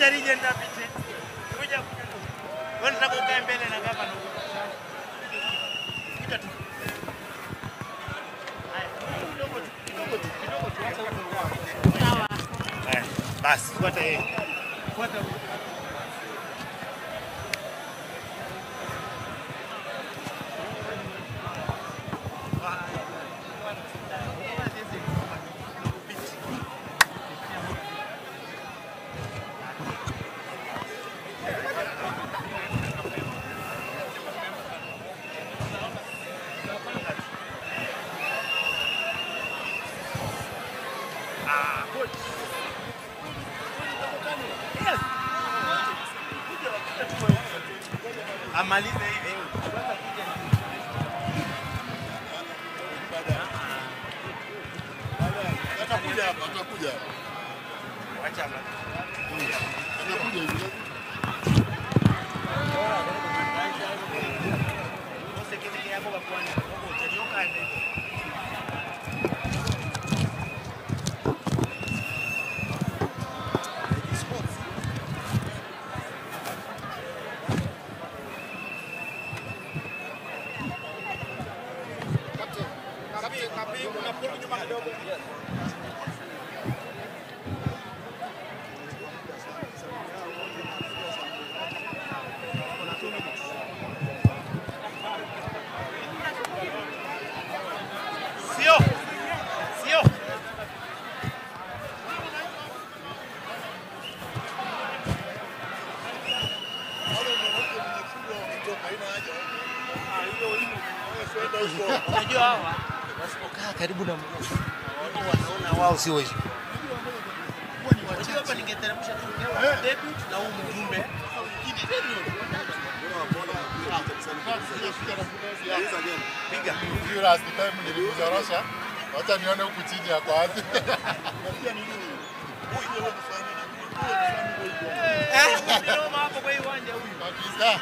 Wacha Regent apite. Kuja. Wewe unataka ukae mbele na gavana huko. Kuja tu. Haya, kidogo tu, kidogo tu, kidogo tu. Acha huko. Sawa. Haya, basi fuata yeye. Fuata huko. Amalize hivi. Atakuja hapa, atakuja. Acha amalize. Atakuja hivi. Usikitike yako kwa kwani. Utalioka ndio. Sio. Unajua hawa wasipokaa karibu na mguu wanaona wao sio wezi. Unajua hapa ningeteremsha tu debut na huu mjumbe. Piga. Last time nilikuzorosha. Wacha nione huku chini ya kwanza. Ndio hapo kwa uwanja huyu. Kabisa.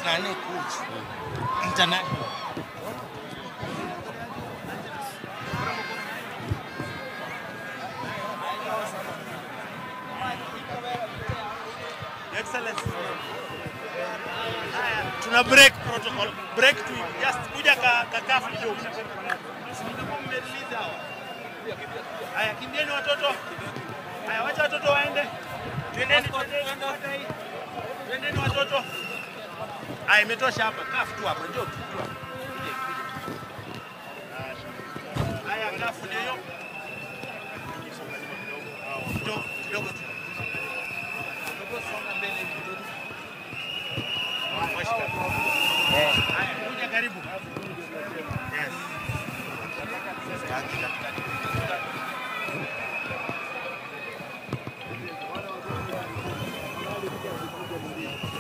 Nane coach. International. Excellency. Haya, tuna break protocol. Break tu just kuja ka kafu kidogo. Mtakuwa mmerelease hawa. Haya, kimbieni watoto. Haya, wacha watoto waende. Twendeni, twendeni. Twendeni watoto. Haya, imetosha hapa. Kafu tu hapa. Njoo tu hapa. Kuja, kuja. Haya, kafu ndio hiyo. Kidogo, kidogo tu. Songa mbele kidogo. Haya, kuja karibu. Yes.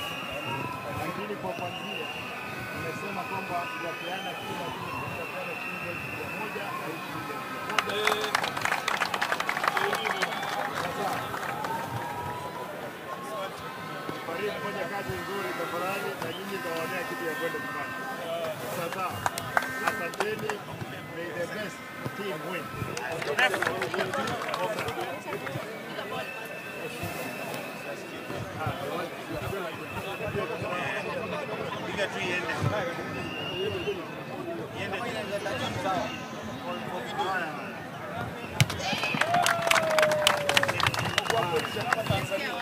Lakini kwa kwanzia nimesema kwamba tutapeana kila kitu, tutapeana shilingi 1000 na shilingi 1000. Fanya kazi nzuri tafadhali, na nyinyi mtawaonea kitu ya kwenda nyumbani. Sasa asanteni, may the best team win. Piga tu iende. Iende. Tanzania.